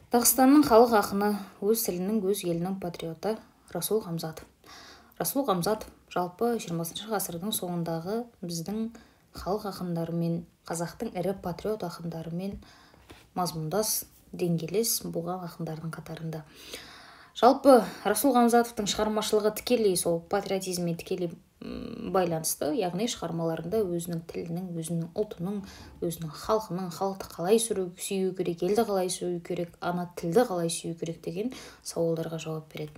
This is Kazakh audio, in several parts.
Дағыстанның халық ақыны, өз тілінің, өз елінің патриоты Расул Ғамзатов. Расул Ғамзатов жалпы 20 ғасырдың соңындағы біздің халық ақындарымен, қазақтың ірі патриот ақындарымен мазмұндас, деңгейлес болған ақындардың қатарында. Жалпы Расул Ғамзатовтың шығармашылығы тікелей сол патриотизммен тікелей байланысты, яғни шығармаларында өзінің тілінің, өзінің ұлтының, өзінің халқының, халықты қалай сүю керек, елді қалай сүю керек, ана тілді қалай сүю керек деген сауалдарға жауап береді.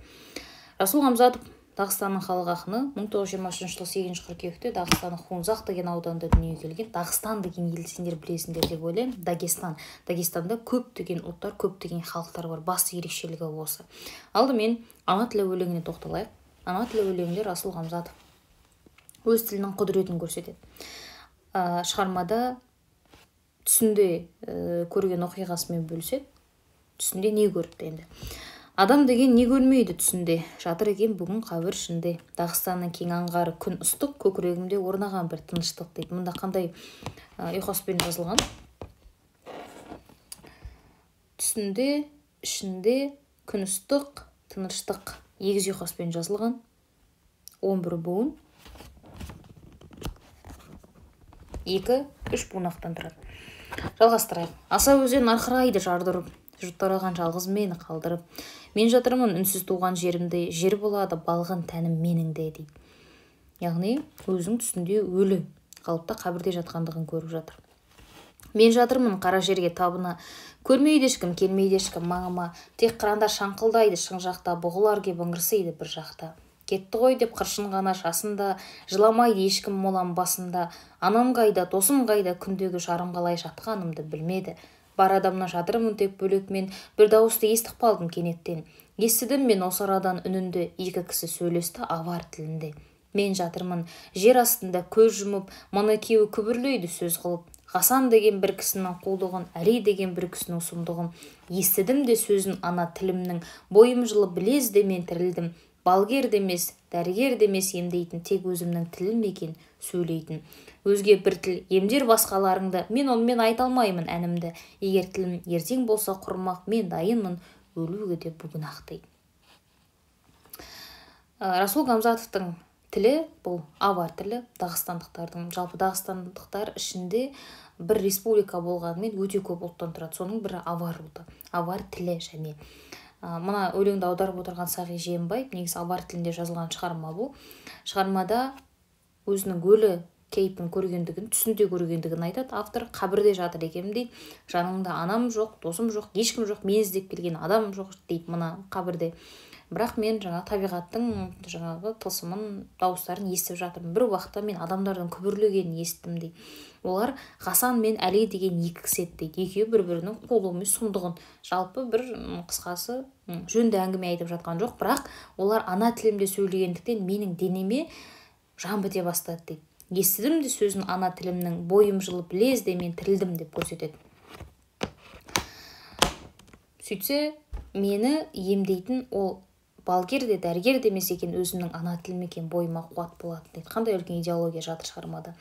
Расул Ғамзатов Дағыстанның халық ақыны, 1923 жылы 8 қыркүйекте Дағыстанның Хунзақ деген ауданында дүниеге келген. Дағыстан деген елді сендер білесіңдер деп ойлаймын. Дагестан. Дагестанда көптеген ұлттар, көптеген халықтар бар. Басты ерекшелігі осы. Алдымен ана тілі өлеңіне тоқталайық. Ана тілі өлеңінде Расул Ғамзатов өз тілінің құдіретін көрсетеді. Шығармада түсінде көрген оқиғасымен бөліседі. Түсінде не көріпті енді? Адам деген не көрмейді түсінде, жатыр екен бүгін қабір ішінде. Дағыстанның кең аңғары, күн ыстық, көкірегімде орнаған бір тыныштық дейді. Мұнда қандай ұйқаспен жазылған? Түсінде, ішінде, күн ыстық, тыныштық. Егіз ұйқаспен жазылған. 11 буын. 2-3 бунақтан тұрады. Жалғастырайық. Аса өзен арқырайды жардырып, жұрттараған жалғыз мені қалдырып. Мен жатырмын үнсіз туған жерімде, жер болады балғын тәнім менің де дейді. Яғни өзің түсінде өлі қалыпта қабірде жатқандығын көріп жатыр. Мен жатырмын қара жерге табына, көрмейді ешкім, келмейді ешкім маңыма. Тек қырандар шаңқылдайды шың жақта, бұғылар кеп ыңырсиды бір жақта. Кетті ғой деп қыршын ғана жасында, жыламайды ешкім молам басында. Анам қайда, досым қайда, күндегі жарым қалай жатқанымды білмеді. Бар адамнан жатырмын тек бөлек мен, бір дауысты естіп қалдым кенеттен. Естідім мен осы арадан үнінде, екі кісі сөйлесті авар тілінде. Мен жатырмын жер астында көз жұмып, мына екеуі күбірлейді сөз қылып. Ғасан деген бір кісінің қулығын, Әли деген бір кісінің сұмдығын. Естідім де сөзін ана тілімнің, бойым жылып лезде мен тірілдім. Балгер де емес, дәрігер де емес емдейтін, тек өзімнің тілім екен сөйлейтін. Өзге бір тіл емдер басқаларыңды, мен онымен айта алмаймын әнімді. Егер тілім ертең болса құрмақ, мен дайынмын өлуге де бүгін ақ дейді. Расул Ғамзатовтың тілі бұл авар тілі, дағыстандықтардың, жалпы дағыстандықтар ішінде бір республика болғанымен өте көп ұлттан тұрады. Соның бірі авар ұлты, авар тілі. Және мына өлеңді аударып отырған Сағи Жиенбаев, негізі авар тілінде жазылған шығарма бұл. Шығармада өзінің өлі кейпін көргендігін, түсінде көргендігін айтады. Автор қабірде жатыр екенмін дейді. Жанымда анам жоқ, досым жоқ, ешкім жоқ, мен іздеп келген адам жоқ дейді мына қабірде. Бірақ мен жаңа табиғаттың жаңағы тылсымын, дауыстарын естіп жатырмын. Бір уақытта мен адамдардың күбірлегенін естідім дейді. Олар Ғасан мен Әли деген екі кісі еді дейді. Екеуі бір-бірінің қулығы мен сұмдығын, жалпы бір қысқасы жөнді әңгіме айтып жатқан жоқ, бірақ олар ана тілімде сөйлегендіктен менің денеме жан біте бастады дейді. Естідім де сөзін ана тілімнің, бойым жылып лезде мен тірілдім деп көрсетеді. Сөйтсе, мені емдейтін ол балгер де, дәрігер де емес екен, өзімнің ана тілім екен, бойыма қуат болатын дейді. Қандай үлкен идеология жатыр шығармада.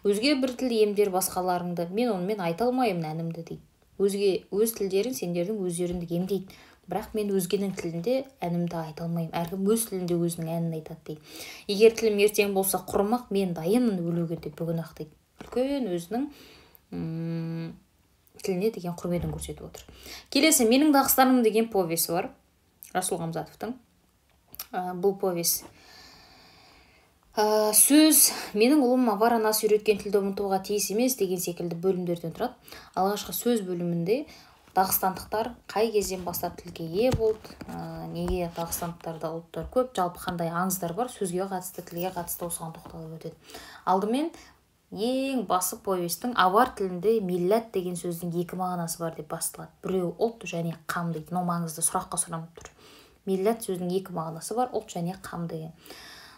Өзге бір тіл емдер басқаларыңды, мен онымен айта алмаймын әнімді дейді. Өзге өз тілдерің сендердің өздеріңді емдейді, бірақ мен өзгенің тілінде әнімді айта алмаймын. Әркім өз тілінде өзінің әнін айтады дейді. Егер тілім ертең болса құрымақ, мен дайынмын өлуге деп бүгін ақ дейді. Үлкен өзінің тіліне деген құрметін көрсетіп отыр. Келесі Менің Дағыстаным деген повесі бар Расул Ғамзатовтың. Бұл повес сөз менің ұлым авар анасы үйреткен тілді ұмытуға тиіс емес деген секілді бөлімдерден тұрады. Алғашқы сөз бөлімінде дағыстандықтар қай кезден бастап тілге ие болды, неге дағыстандықтарда ұлттар көп, жалпы қандай аңыздар бар, сөзге қатысты, тілге қатысты осыған тоқталып өтеді. Алдымен ең басы повестің авар тілінде милләт деген сөздің екі мағынасы бар деп басталады. Біреуі ұлт және қам дейді. Мынау маңызды сұраққа сұранып тұр. Милләт сөзінің екі мағынасы бар, ұлт және қам деген.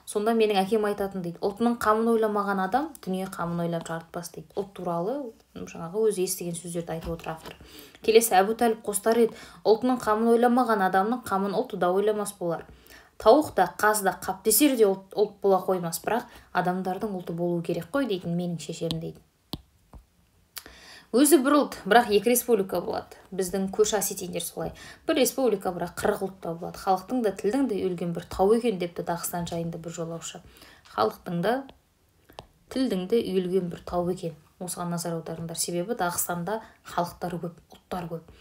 Сонда менің әкем айтатын дейді, ұлтының қамын ойламаған адам дүние қамын ойлап жарытпас дейді. Ұлт туралы жаңағы өзі естіген сөздерді айтып отыр автор. Келесі Әбу Тәліп қостар еді, ұлтының қамын ойламаған адамның қамын ұлты да ойламас болар. Тауық та, қаз да, қап десер де ұлт бола қоймас, бірақ адамдардың ұлты болу керек қой дейтін менің шешем дейді. Өзі бір ұлт, бірақ екі республика болады. Біздің көрші осетиндер солай. Бір республика, бірақ 40 ұлтта болады. Халықтың да, тілдің де үйілген бір тау екен депті Дағыстан жайында бір жолаушы. Халықтың да, тілдің де үйілген бір тау екен. Осыған назар аударыңдар. Себебі Дағыстанда халықтар көп, ұлттар көп.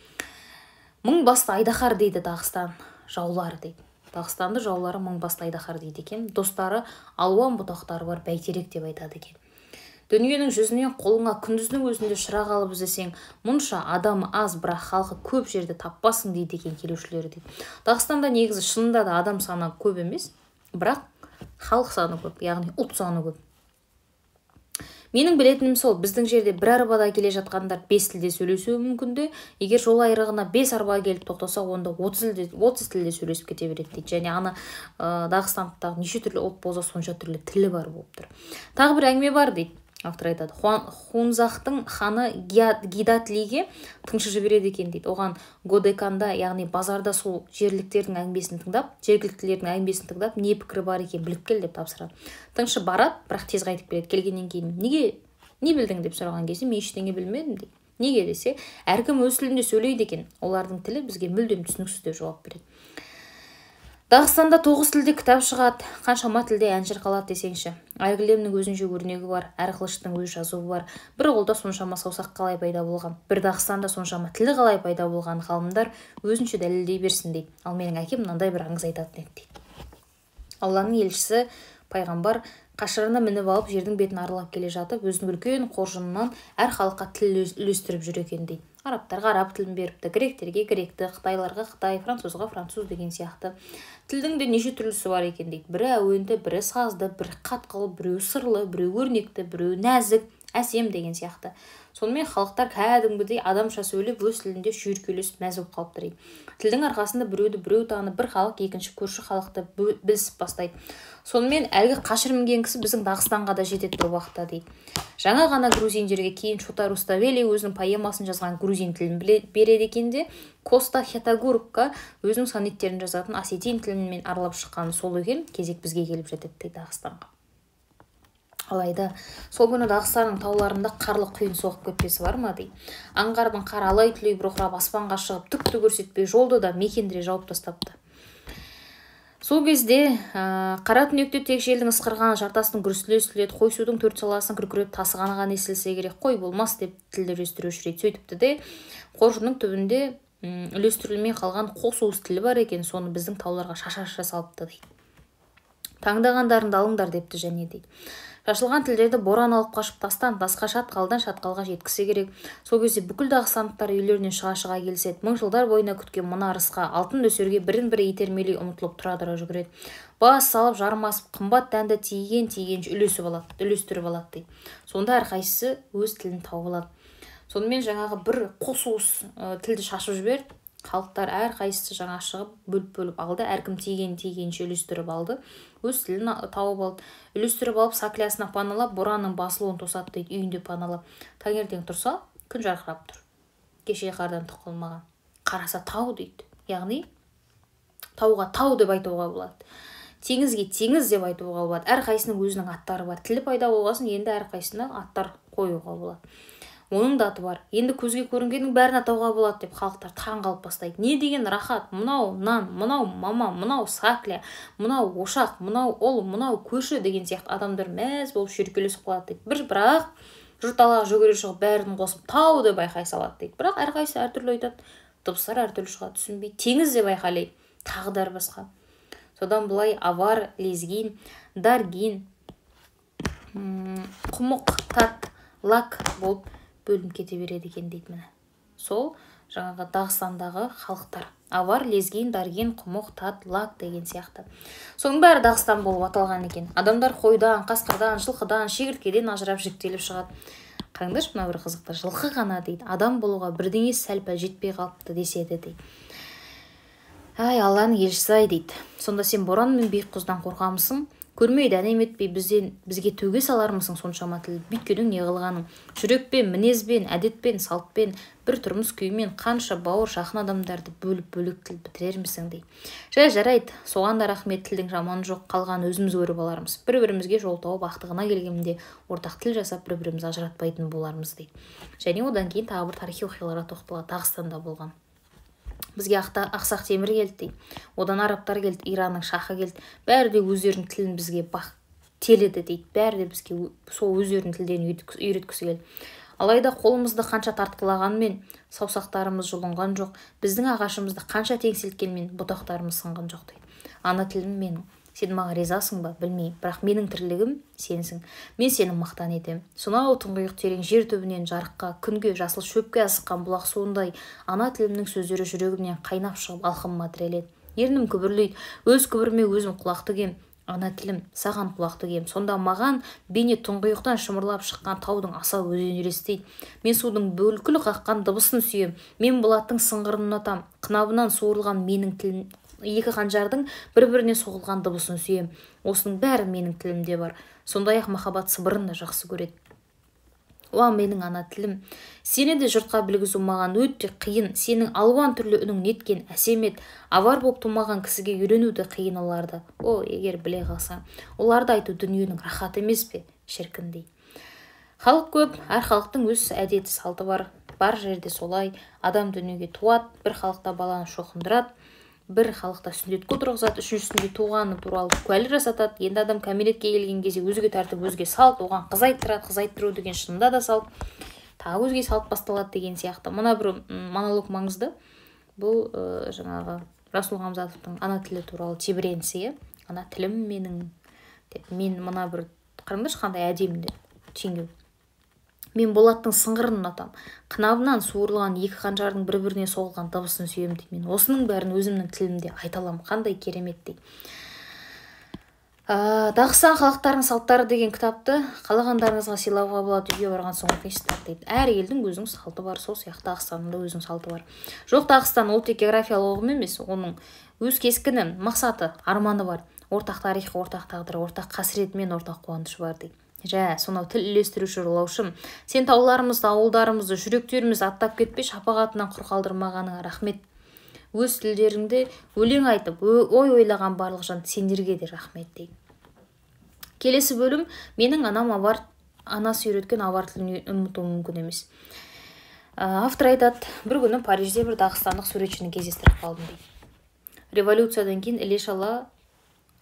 Мың басты айдаһар дейді Дағыстан жаулары дейді. Дағыстанды жаулары мың басты айдаһар дейді екен. Достары алуан бұтақтары бар бәйтерек деп айтады екен. Дүниенің жүзінен қолыңа күндіздің өзінде шырақ алып іздесең, мұнша адамы аз, бірақ халқы көп жерді таппасың дейді екен келушілері дейді. Дағыстанда негізі шынында да адам саны көп емес, бірақ халық саны көп, яғни ұлт саны көп. Менің білетінім сол, біздің жерде бір арбада келе жатқандар 5 тілде сөйлесуі мүмкін де, егер жол айрығына 5 арба келіп тоқтаса, онда 30 тілде сөйлесіп кете береді дейді. Және ана Дағыстандықтағы неше түрлі ұлт болса, сонша түрлі тілі бар болып тұр. Тағы бір әңгіме бар дейді. Автор айтады, Хунзақтың ханы Гидатлиге тыңшы жібереді екен дейді. Оған Годеканда, яғни базарда сол жергіліктілердің әңгімесін тыңдап, не пікірі бар екен біліп кел деп тапсырады. Тыңшы барады, бірақ тез қайтып келеді. Келгеннен кейін неге, не білдің деп сұраған кезде, мен ештеңе білмедім дейді. Неге десе, әркім өз тілінде сөйлейді екен, олардың тілі бізге мүлдем түсініксіз деп жауап береді. Дағыстанда 9 тілде кітап шығады, қаншама тілде ән шырқалады десеңші. Әр кілемнің өзінше өрнегі бар, әр қылыштың өз жазуы бар. Бір қолда соншама саусақ қалай пайда болған, бір Дағыстанда соншама тілі қалай пайда болған ғалымдар өзінше дәлелдей берсін дейді. Ал менің әкем мынандай бір аңыз айтатын еді дейді. Алланың елшісі пайғамбар қашырына мініп алып жердің бетін аралап келе жатып, өзінің үлкен қоржынынан әр халыққа тіл үлестіріп жүр екен дейді. Арабтарға араб тілін беріпті, гректерге гректі, қытайларға қытай, французға француз деген сияқты. Тілдің де неше түрлісі бар екен дейді. Бірі әуенді, бірі сазды, бірі қатқыл, біреуі сырлы, біреуі өрнекті, біреуі нәзік, әсем деген сияқты. Сонымен халықтар кәдімгідей адамша сөйлеп, өз тілінде шүйіркелесіп мәз болып қалыпты дейді. Тілдің арқасында біреуді біреу танып, бір халық екінші көрші халықты білісіп бастайды. Сонымен әлгі қашыр мінген кісі біздің Дағыстанға да жетеді бір уақытта дейді. Жаңа ғана грузиндерге кейін Шота Руставели өзінің поэмасын жазған грузин тілін береді екен де, Коста Хетагургқа өзінің сонеттерін жазатын осетин тілімен аралап шыққаны сол екен, кезек бізге келіп жетеді дейді Дағыстанға. Алайда сол күні Дағыстанның тауларында қарлы құйын соғып кетпесі бар ма дейді. Аңғардың қары алай-түлей бұрқырап аспанға шығып, түкті көрсетпей жолды да мекендіре жауып тастапты. Сол кезде қара түнекте тек желдің ысқырғаны, жартастың гүрсілі естіледі, қой судың төрт саласын күркіреп тасығаны ғана естілсе керек, қой болмас деп тілді үлестіруші рет сөйтіпті де, қоржынның түбінде үлестірілмей қалған қос уыс тілі бар екен, соны біздің тауларға шаша-шаша салыпты дейді. Таңдағандарыңды алыңдар депті және дейді. Шашылған тілдерді боран алып қашып тастан, тасқа шатқалдан шатқалға жеткісі керек. Сол кезде бүкіл дағыстандықтар үйлерінен шыға-шыға келіседі. Мың жылдар бойына күткен мына ырысқа, алтын нөсерге бірін-бірі итермелей ұмытылып тұра-тұра жүгіреді. Бас салып, жармасып, қымбат дәнді тиген-тигенше үлестіріп алады дейді. Сонда әрқайсысы өз тілін тауып алады. Сонымен жаңағы бір қос уыс тілді шашып жіберді. Халықтар әрқайсысы жаңа шығып бөліп-бөліп алды, әркім тиген-тигенше үлестіріп алды, өз тілін тауып алды. Үлестіріп алып, саклясына паналап, боранның басылуын тосады дейді, үйінде паналап. Таңертең тұрса, күн жарқырап тұр. Кеше қардан түк қалмаған. Қараса тау дейді. Яғни тауға тау деп айтуға болады. Теңізге теңіз деп айтуға болады. Әрқайсының өзінің аттары бар. Тілі пайда болғасын енді әрқайсысына аттар қоюға болады. Оның да аты бар. Енді көзге көрінгеннің бәрін атауға болады деп халықтар таң қалып бастайды. Не деген рахат, мынау нан, мынау мама, мынау сакля, мынау ошақ, мынау ұл, мынау көрші деген сияқты адамдар мәз болып шүйіркелесіп қалады дейді. Бірақ жұрт далаға жүгіре шығып бәрін қосып тау деп айқай салады дейді. Бірақ әрқайсысы әртүрлі айтады, дыбыстар әртүрлі шығады, түсінбей. Теңіз деп айқайлайды, тағы да басқа. Содан былай авар, лезгин, даргин, құмық, тат, лак болып бөлініп кете береді екен дейді міне. Сол жаңағы Дағыстандағы халықтар. Авар, лезгин, даргин, құмық, тат, лак деген сияқты. Соның бәрі Дағыстан болып аталған екен. Адамдар қойдан, қасқырдан, жылқыдан, шегірткеден ажырап жіктеліп шығады. Қараңдаршы, мына бір қызықты, жылқы ғана дейді. Адам болуға бірдеңе сәл-пәл жетпей қалыпты деседі дейді. Ай, Алланың елшісі ай дейді. Сонда сен боран мен биік құздан қорқамысың? Көрмей дәнем етпей бізге төге салармысың соншама тіл, бүйткенің не қылғаның? Жүрекпен, мінезбен, әдетпен, салтпен, бір тұрмыс күймен қанша бауыр жақын адамдарды бөліп бөлек тіл бітірермісің дейді. Жай жарайды, соған да рахмет, тілдің жаманы жоқ, қалғанын өзіміз көріп алармыз. Бір-бірімізге жол тауып, ақтығына келгенде ортақ тіл жасап, бір-бірімізді ажыратпайтын болармыз дейді. Және одан кейін тағы бір тарихи оқиғаларға тоқталады. Дағыстанда болған. Бізге Ақсақ Темір келді дейді. Одан арабтар келді, Иранның шахы келді. Бәрі де өздерінің тілін бізге теледі дейді. Бәрі де бізге сол өздерінің тілдерін үйреткісі келді. Алайда қолымызды қанша тартқылағанмен саусақтарымыз жұлынған жоқ. Біздің ағашымызды қанша теңселткенмен бұтақтарымыз сынған жоқ дейді. Ана тілім менің. Сен маған ризасың ба, білмеймін, бірақ менің тірлігім сенсің. Мен сені мақтан етемін. Сонау тұңғиық терең жер түбінен жарыққа, күнге, жасыл шөпке асыққан бұлақ суындай ана тілімнің сөздері жүрегімнен қайнап шығып алқымыма тіреледі. Ернім күбірлейді, өз күбіріме өзім құлақ тігем. Ана тілім, саған құлақ тігем. Сонда маған бейне тұңғиықтан шымырлап шыққан таудың асау өзені елестейді. Мен судың бүлкіл қаққан дыбысын сүйем. Мен болаттың сыңғырын ұнатам. Қынабынан суырылған менің тілім, екі қанжардың бір-біріне соғылған дыбысын сүйем. Осының бәрі менің тілімде бар. Сондай-ақ махаббат сыбырын да жақсы көреді. Уа, менің ана тілім, сені де жұртқа білгізу маған өте қиын. Сенің алуан түрлі үнің неткен әсем еді. Авар болып тумаған кісіге үйрену де қиын оларды. О, егер біле қалсаң, оларды айту дүниенің рахаты емес пе, шіркін дейді. Халық көп, әр халықтың өз әдеті салты бар. Бар жерде солай. Адам дүниеге туады, бір халықта баланы шоқындырады, бір халықта сүндетке отырғызады, үшіншісінде туғаны туралы куәлік жасатады. Енді адам кәмелетке келген кезде өзге тәртіп, өзге салт, оған қыз айттырады. Қыз айттыру деген шынында да салт, тағы өзге салт басталады деген сияқты. Мына бір монолог маңызды. Бұл жаңағы Расул Ғамзатовтың ана тілі туралы тебіренісі, ана тілім менің деп. Мен мына бір қараңдаршы, қандай әдемі теңеу. Мен болаттың сыңғырын ұнатам. Қынабынан суырылған екі қанжардың бір-біріне соғылған дыбысын сүйемін дейді. Мен осының бәрін өзімнің тілімде айта аламын. Қандай керемет дейді. Дағыстан халықтарының салттары деген кітапты қалағандарыңызға сыйлауға болады, үйге барған соң оқисыздар дейді. Әр елдің өзінің салты бар, сол сияқты Дағыстанның да өзінің салты бар. Жоқ, Дағыстан ол тек географиялық ұғым емес, оның өз кескіні, мақсаты, арманы бар. Ортақ тарихы, ортақ тағдыры, ортақ қасіреті мен ортақ қуанышы бар дейді. Жә, сонау тіл үйлестіруші жолаушым, сен тауларымызды, ауылдарымызды, жүректерімізді аттап кетпей, шапағатынан құр қалдырмағаныңа рахмет. Өз тілдеріңде өлең айтып, ой ойлаған барлық жан сендерге де рахмет дейді. Келесі бөлім, менің анам авар, анасы үйреткен авар тілін ұмыту мүмкін емес. Автор айтады, бір күні Парижде бір дағыстандық суретшіні кездестіріп қалдым дейді. Революциядан кейін іле-шала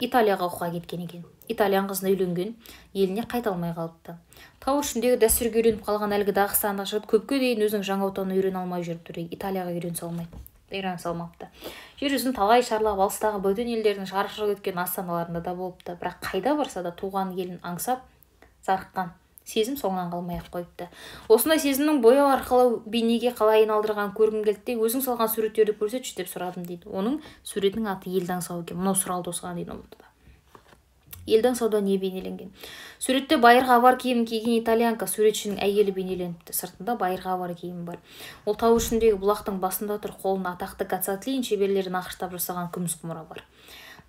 Италияға оқуға кеткен екен. Итальян қызына үйленген, еліне қайта алмай қалыпты. Тау ішіндегі дәстүрге үйреніп қалған әлгі дағыстандық жігіт көпке дейін өзінің жаңа отанын үйрене алмай жүріп тұр. Италияға үйрене салмапты. Жер жүзін талай шарлап, алыстағы бөтен елдердің жарық өткен астаналарында да болыпты. Бірақ қайда барса да туған елін аңсап, зарыққан сезім соңынан қалмай-ақ қойыпты. Осындай сезімнің бояу арқылы бейнеге қалай айналдырғанын көргім келді де, өзің салған суреттерді көрсетші деп сұрадым дейді. Оның суретінің аты Елді аңсау екен. Мынау сұралды осыған дейін ұмытты. Елді аңсауда не бейнеленген? Суретте байырғы авар киімін киген итальянка суретшінің әйелі бейнеленіпті. Сыртында байырғы авар киімі бар. Ол тау ішіндегі бұлақтың басында тұр, қолында атақты Гацатлин шеберлері нақыштап жасаған күміс құмыра бар.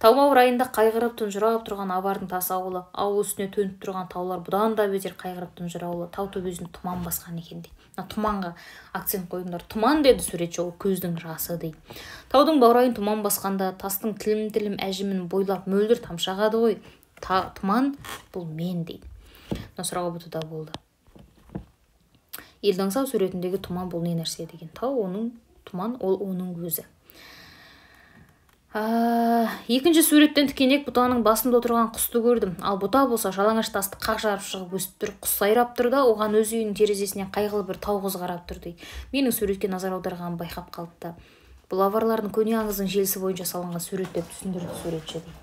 Тау баурайында қайғырып тұнжырап тұрған авардың тас ауылы, ауыл үстіне төніп тұрған таулар бұдан да бетер қайғырып тұнжыраулы, тау төбесін тұман басқан екен дейді. Мына тұманға акцент қойыңдар. Тұман деді суретші, ол көздің жасы дейді. Таудың баурайын тұман басқанда тастың тілім-тілім әжімін бойлап мөлдір тамшы ағады ғой. Тұман бұл мен дейді. Мына сұрақ ұбт-да болды. Елді аңсау суретіндегі тұман бұл не нәрсе деген. Тау оның, тұман ол оның өзі. Екінші суреттен тікенек бұтаның басында отырған құсты көрдім. Ал бұта болса жалаңаш тасты қақ жарып шығып өсіп тұр. Құс сайрап тұр да, оған өз үйінің терезесінен қайғылы бір тау қызы қарап тұр дейді. Менің суретке назар аударғанын байқап қалыпты. Бұл аварлардың көне аңыздың желісі бойынша салынған сурет деп түсіндірді суретші дейді.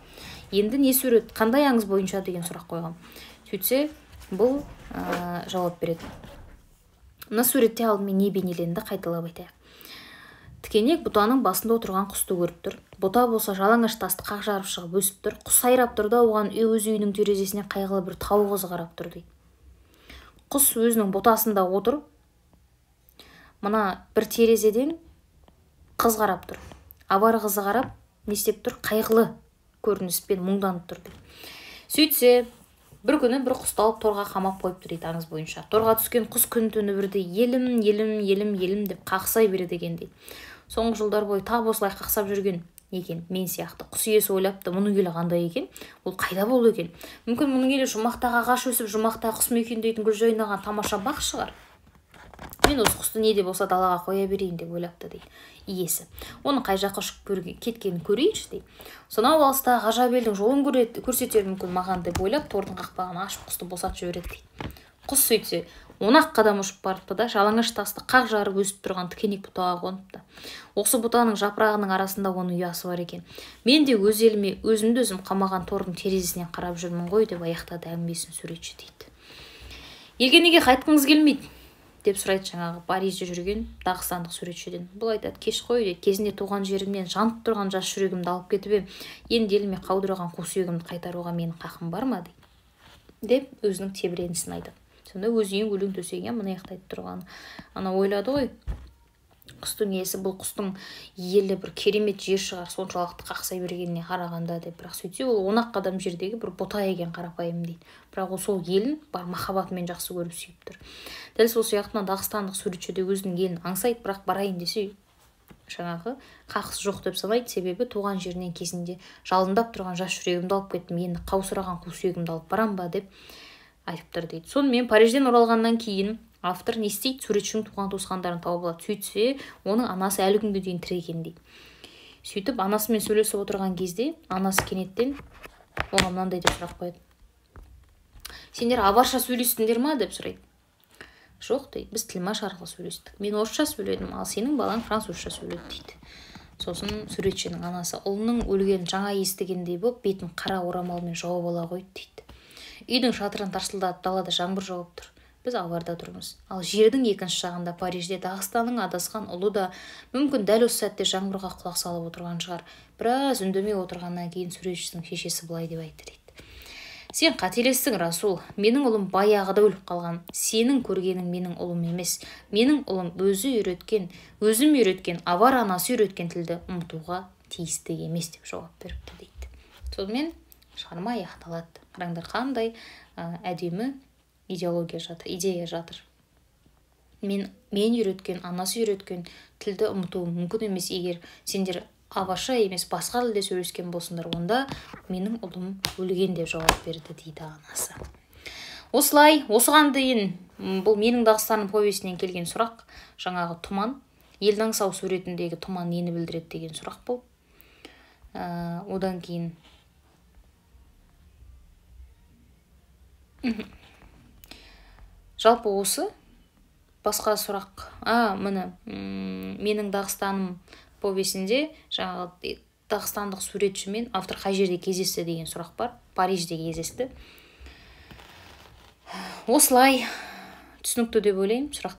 Енді не сурет, қандай аңыз бойынша деген сұрақ қойғам. Сөйтсе, бұл жауап береді. Мына суретте алдымен не бейнеленді, қайталап айтайық. Тікенек бұтаның басында отырған құсты көріп тұр. Бұта болса жалаңаш тасты қақ жарып шығып өсіп тұр. Құс сайрап тұр да, оған өз үйінің терезесінен қайғылы бір тау қызы қарап тұр дейді. Құс өзінің бұтасында отыр. Мына бір терезеден қыз қарап тұр. Авар қызы қарап не істеп тұр? Қайғылы көрініспен мұңданып тұр дейді. Сөйтсе, бір күні бір құсты алып торға қамап қойыпты дейді аңыз бойынша. Торға түскен құс күн түні бірдей елім, елім, елім, елім деп қақсай береді екен дейді. Соңғы жылдар бойы тап осылай қақсап жүрген екен мен сияқты. Құс иесі ойлапты, мұның елі қандай екен, ол қайда болды екен? Мүмкін мұның елі жұмақтағы ағаш өсіп, жұмақтағы құс мекендейтін гүл жайнаған тамаша бақ шығар. Мен осы құсты не де болса далаға қоя берейін деп ойлапты дейді иесі. Оның қай жаққа ұшып кеткенін көрейінші дейді. Сонау алыстағы ғажап елдің жолын көрсетер мүмкін маған деп ойлап, тордың қақпағын ашып құсты босатып жібереді дейді. Құс сөйтсе, 10 қадам ұшып барыпты да, жалаңаш тасты қақ жарып өсіп тұрған тікенек бұтаға қоныпты. Осы бұтаның жапырағының арасында оның ұясы бар екен. Мен де өз еліме өзімді өзім қамаған тордың терезесінен қарап жүрмін ғой деп аяқтады әңгімесін суретші дейді. Елге неге қайтқыңыз келмейді деп сұрайды жаңағы Парижде жүрген дағыстандық суретшіден. Бұл айтады, кеш қой дейді, кезінде туған жерімнен жанып тұрған жас жүрегімді алып кетіп ем, енді еліме қаудыраған қу сүйегімді қайтаруға менің қақым бар ма дейді деп өзінің тебіренісін айтады. Сонда өз үйін өлең төсегіне мына жақта айтып тұрғаны. Ана ойлады ғой, құстың иесі бұл құстың елі бір керемет жер шығар, соншалықты қақсай бергеніне қарағанда деп. Бірақ сөйтсе ол 10 қадам жердегі бір бұта екен қарапайым дейді. Бірақ ол сол елін бар махаббатымен жақсы көріп сүйіп тұр. Дәл сол сияқты мына дағыстандық суретші де өзінің елін аңсайды, бірақ барайын десе жаңағы қақысы жоқ деп санайды. Себебі туған жерінен кезінде жалындап тұрған жас жүрегімді алып кеттім, енді қаусыраған қу сүйегімді алып барам ба деп айтып тұр дейді. Сонымен Парижден оралғаннан кейін автор не істейді? Суретшінің туған туысқандарын тауып алады. Сөйтсе, оның анасы әлі күнге дейін тірі екен дейді. Сөйтіп анасымен сөйлесіп отырған кезде анасы кенеттен оған мынандай деп сұрақ қояды. Сендер аварша сөйлестіңдер ма деп сұрайды. Жоқ дейді, біз тілмаш арқылы сөйлестік. Мен орысша сөйледім, ал сенің балаң французша сөйледі дейді. Сосын суретшінің анасы ұлының өлгенін жаңа естігендей болып, бетін қара орамалмен жауап ала қойды дейді. Үйдің шатырын тарсылдатып далада жаңбыр жауып тұр. Біз аварда тұрмыз. Ал жердің екінші жағында Парижде Дағыстанның адасқан ұлы да мүмкін дәл осы сәтте жаңбырға құлақ салып отырған шығар. Біраз үндемей отырғаннан кейін суретшінің шешесі былай деп айтты дейді. Сен қателестің, Расул. Менің ұлым баяғыда өліп қалған. Сенің көргенің менің ұлым емес. Менің ұлым өзі үйреткен, өзім үйреткен, авар анасы үйреткен тілді ұмытуға тиісті емес деп жауап беріпті дейді. Сонымен шығарма аяқталады. Қараңдар, қандай әдемі идеология жатыр, идея жатыр. Мен үйреткен, анасы үйреткен тілді ұмыту мүмкін емес. Егер сендер аварша емес басқа тілде сөйлескен болсыңдар, онда менің ұлым өлген деп жауап берді дейді анасы. Осылай, осыған дейін бұл менің Дағыстаным повесінен келген сұрақ, жаңағы тұман, елдің аңсау суретіндегі тұман нені білдіреді деген сұрақ болды. Одан кейін жалпы осы басқа сұрақ, міне, менің Дағыстаным повесінде жаңағы дағыстандық суретшімен автор қай жерде кездесті деген сұрақ бар. Парижде кездесті. Осылай түсінікті деп ойлаймын. Сұрақ